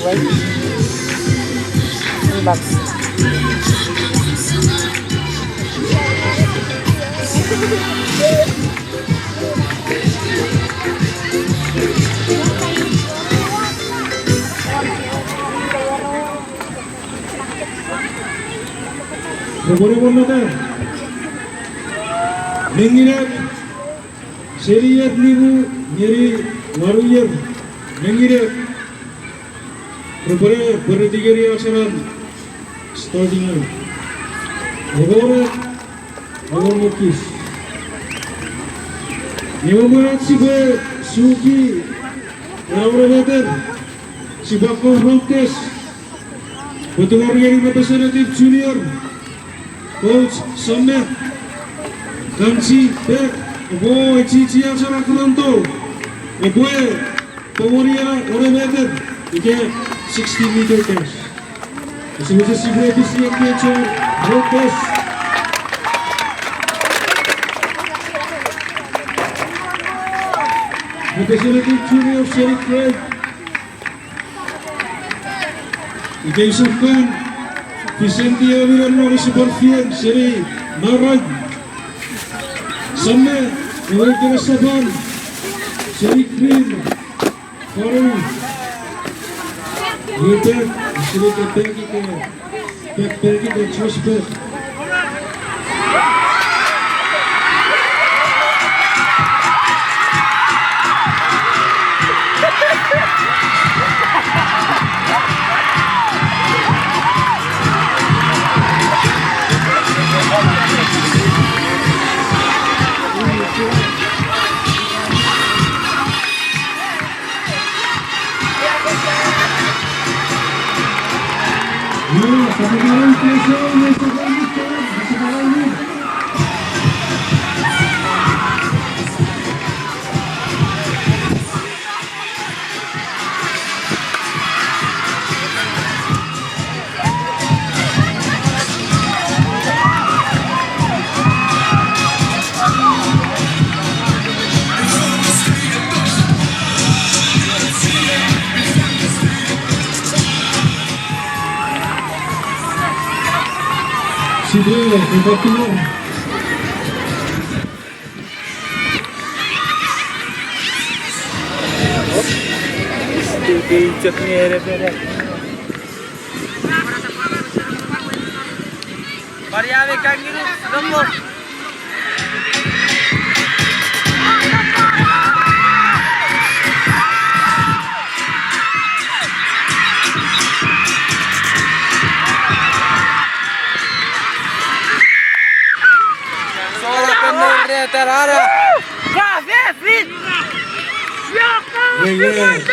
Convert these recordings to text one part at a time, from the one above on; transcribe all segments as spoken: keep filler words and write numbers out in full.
Relax. Repwe ne monnota. Menginak, seni ier nimu ngeni wanu ier. Menginak. Repwe ne pwereti ngeni ach anan starting line. Engon, engon me kis. Iwe mwen ach sipwe suki ena wone meter, sipwe akkom round test. Pwe tungor ngeni Representative Junior, Coach Samme, Kanchi Pek, epwe echichi ach anan Fernando, epwe powoni ena wone meter, ika sixty meter dash. Ese wesen sipwe efisi ekkewe chon round test. Representative Junior seni Craig. Ika isokan, Vicenti Emirano, ese pwan fien seni Maran. Samme, ewe kena sapan seni Green. Fonu. Iwe pek, seni ke pek ike, pek, pek ike, just pek. Sipwe, sipwe. Studio chok ni ere pere. Maria me kangiru, lomo. Sora penore tarara. Kafe fit. Wei, wei.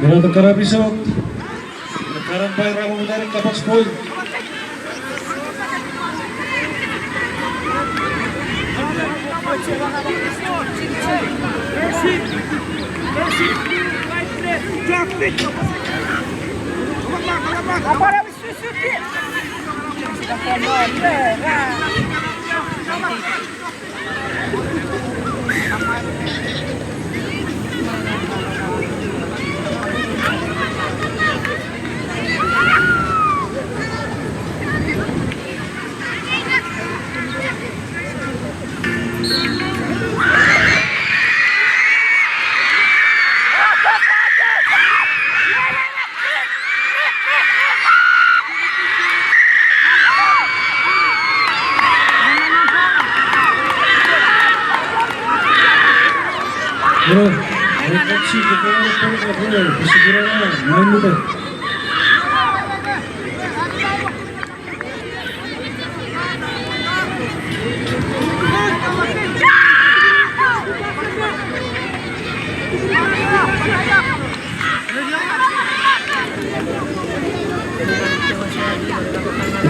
Ena to karapisok. Karan pai ramo mutari kapach poi.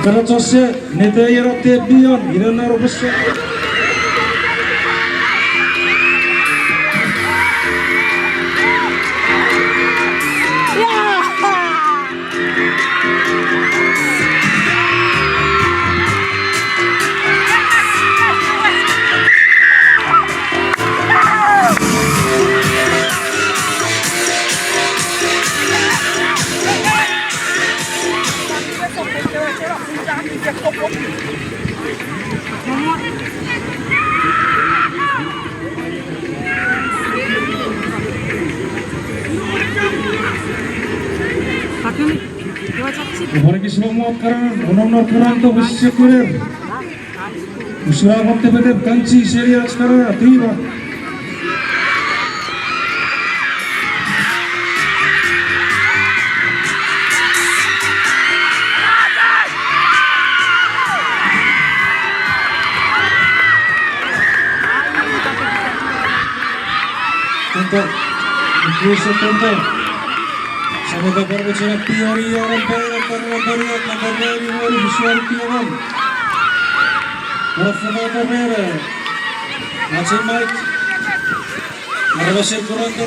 Karachosse, nete ierote bion, ina naro pese. Upware kis mo mot karan, onom non kuran to pwe sise kuner. Usura mot tepetep kanchi seni ach kana tiwa. Tonto. Ikiusa tonto. Samata parmechen a piori ioren paira parwa paria kaparani wori visual piaman. Ora fata parera. Ache Mike. Arabase kuranta.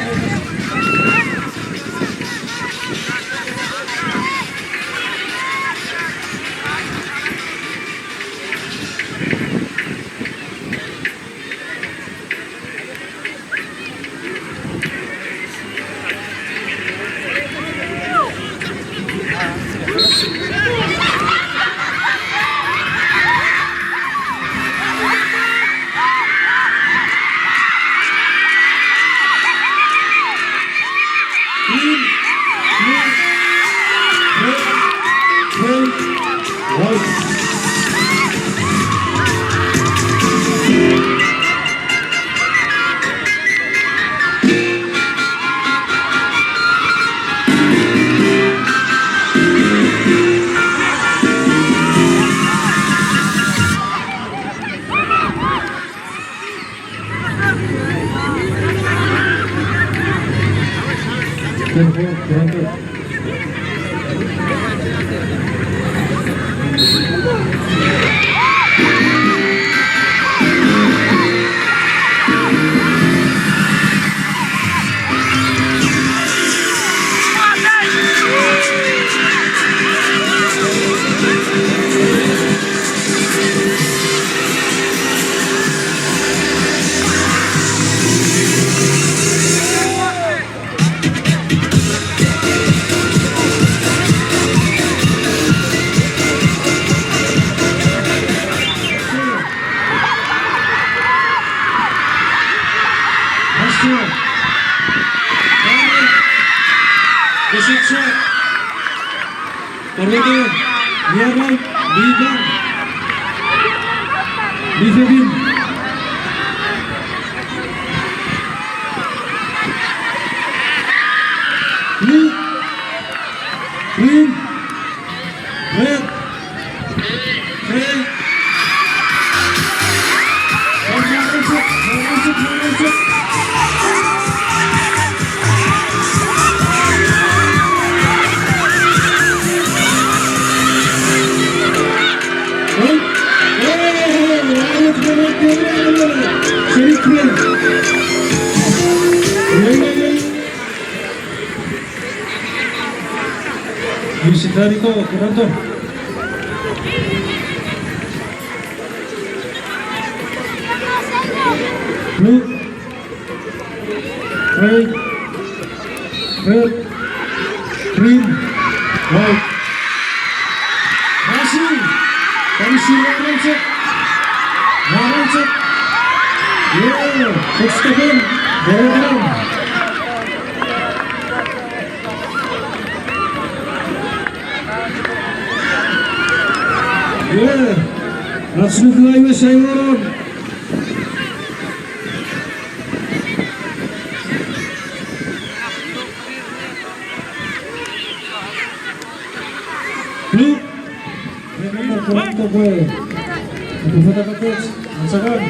Orete, miaran, mikan, mifekin. Blue, green, red, gray. Misitarito, kurato. Blue. Red, red, green, white. Rasi, rasi, rasi, rasi. Yeah, six second, very good. Yeah, let's move to the U S A world. Blue. Remember, kurang to pwe. Itu fata kapos. Ansakan.